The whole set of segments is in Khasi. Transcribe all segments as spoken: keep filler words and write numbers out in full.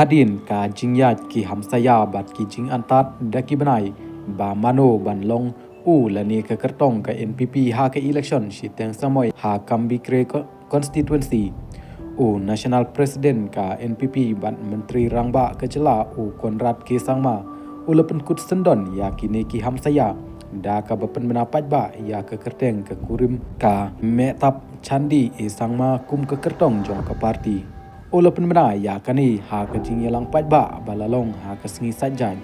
Hadien ka jingïaid ki hamsaïa bad ki jingantad da ki bnai ba mano ban long u lane ka kyrtong ka N P P ha ka election shiteng samoi ha Kambikre constituency, u National President ka N P P bad Myntri Rangbah ka jylla u Conrad K Sangma u la pynkut syndon ïa kine ki hamsaïa da kaba pynbna paidbah ïa ka kyrteng ka kurim ka Mehtab Chandi A Sangma kum ka kyrtong jong ka party. U la pynbna ïa kane ha ka jingïalang paidbah ba la long ha ka sngi Saitjaiñ.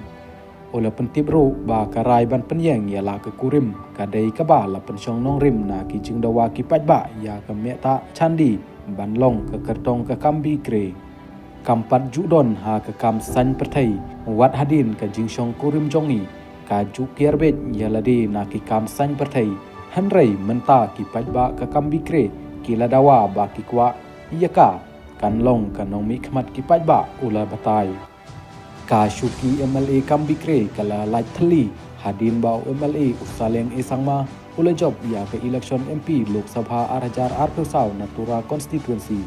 U la pyntip ruh ba ka rai ban pynïeng ïa la ka kurim ka dei kaba la pynshong nongrim na ki jingdawa ki paidbah ïa ka Mehtab Chandi ban long ka kyrtong ka Kambikre. Kam pat ju don ha ka kam saiñ pyrthei, wat hadien ka jingshong kurim jong ngi ka ju kiar beit ïa lade na ki kam saiñ pyrthei. Hynrei mynta ki paidbah ka Kambikre ki la dawa ba ki kwah ïa ka kan long ka nongmihkhmat ki paidbah, u la batai. Ka shuki M L A Kambikre ka la lait thylli hadien ba u M L A u Saleng A Sangma u la jop ïa ka election M P Lok Sabha ar hajar arphew saw na Tura constituency.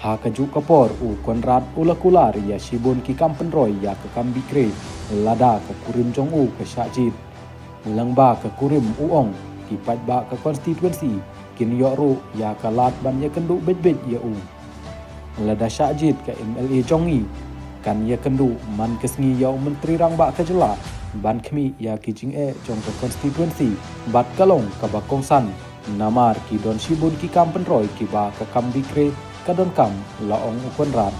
Ha kajuh ka por u Conrad u la kular ïa shibun ki kam pynroi ïa ka Kambikre lada ka kurim jong u ka shah jied. Lyngba ka kurim u ong ki paidbah ka constituency kin ïoh ruh ïa ka lad ban ïakynduh beit beit ïa u. Lada shah jied ka M L A jong ngi kan ïakynduh man ka sngi ïa u Myntri Rangbah ka jylla ban khmih ïa ki jingeh jong ka constituency bad ka long kaba kongsan. Namar ki don shibun ki kam pynroi kiba ka Kambikre ka donkam, la ong u Conrad.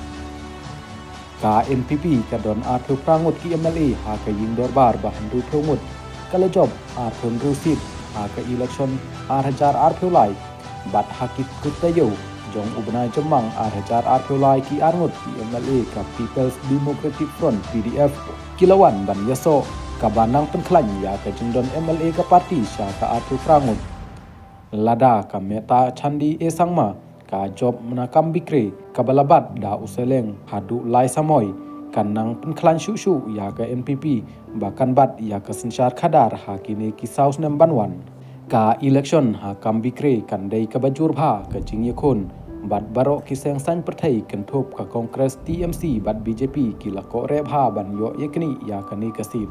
Ka N P P ka don arphew phra ngut ki M L A ha ka ïing dorbar ba hynriewphew ngut. Ka la jop arphew hynriew seat ha ka election ar hajar arphew lai. Bad ha ki kut taïew jong u bnai Jymmang ar hajar arphew lai ki ar ngut ki M L A ka People's Democratic Front, P D F, ki la wan ban ïasoh kaba nang pynkhlaiñ ïa ka jingdon M L A ka party sha ka arphew phra ngut. Lada ka Mehtab Chandi A Sangma ka jop na Kambikre kaba la bat da u Saleng haduh lai samoi kan nang pynkhlaiñ shuh shuh ïa ka N P P ba kan bat ïa ka synshar khadar ha kine ki saw snem ban wan. Ka election ha Kambikre kan dei kaba jur bha ka jingïakhun bad baroh ki seng saiñ pyrthei kynthup ka Congress, T M C bad B J P ki la koh reh bha ban ïoh ïaknieh ïa kane ka seat.